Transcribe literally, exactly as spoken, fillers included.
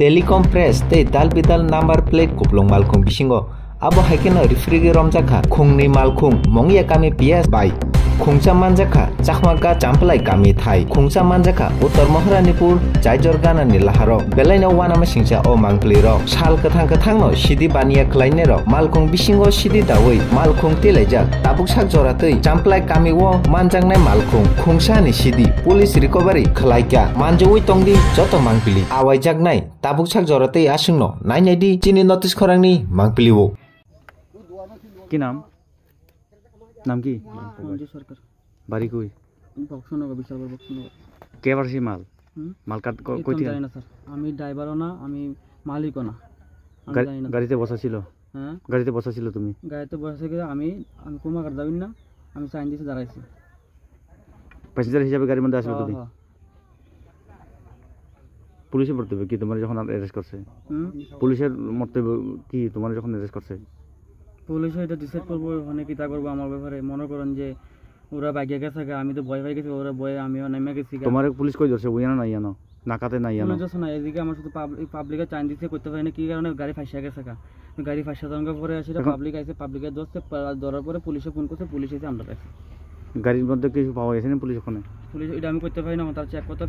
Telecom press tei dal bidal number plate kuplung malkhung bisingo abo hai kheno referee romjakha khungni malkhung Mongya kami P S bai khungsa manjakha Chakma ga Champlai kami thai khungsa manjakha Uttor Maharanipur Jaijor ganani laharo belaino wanama singsa o mangpli rok sal kwthang kwthangno sidi baniya khwlainai rok malkhung bisingo sidi dawi malkhung tilaijak tabuk sak jora twi Champlai kami o manjaknai malkhung khungsa ni sidi police recovery khwlaikha manjawi tongdi joto mangpli awaijaknai tabuk sak jora tei aswkno nainai di chini notice khorangni mangpili o. কি নাম? নাম কি? মঞ্জু সরকার। বাড়ি কই? বক্সনগর, বিশালগড় বক্সনগর। কে পারছি মাল? হুম? মাল কাট ক-, এ তো কই আমি থেকে? জানি না স্যার, আমি ড্রাইভারও না, আমি মালিকও না, আমি গাড়ি, জানি না। গাড়িতে বসা ছিল? হ্যাঁ। গাড়িতে বসা ছিল তুমি? গাড়িতে বসা থেকে আমি, আমি কুমাঘাট যাবেন না, আমি চাইনিজে দাঁড়াইছি। প্যাসেঞ্জার হিসাবে গাড়ির মধ্যে আসলে হ্যাঁ, তুমি? হ্যাঁ। পুলিশে পড়তে হবে কি তোমার যখন অ্যারেস্ট করছে? হুম? পুলিশের মর্তব্য কি তোমার যখন অ্যারেস্ট করছে? পুলিশে এটা ডিসাইড করবো, ওখানে কিতা করবো আমার ব্যাপারে। মনে করেন যে ওরা বাইকে গেছে গা, আমি তো ভয় পাই গেছি, ওরা ভয়ে আমিও নেমে গেছি গা। তোমার পুলিশ কই ধরছে? ওইখানে নাই জানো, নাকাতে নাই জানো। পুলিশ ধরছে না, এদিকে আমার শুধু পাবলিক, পাবলিকে চাইন দিতে করতে পারি না, কি কারণে গাড়ি ফাঁসিয়া গেছে গা। গাড়ি ফাঁসিয়া তখন পরে আসে, এখন পাবলিক আইসে, পাবলিকে ধরছে, পা-, ধরার পরে পুলিশে ফোন করছে, পুলিশ এসে আমরা পাইছি। গাড়ির মধ্যে কিছু পাওয়া গেছে না পুলিশ ওখানে? পুলিশ এটা আমি করতে পারি না, তার চেক করতে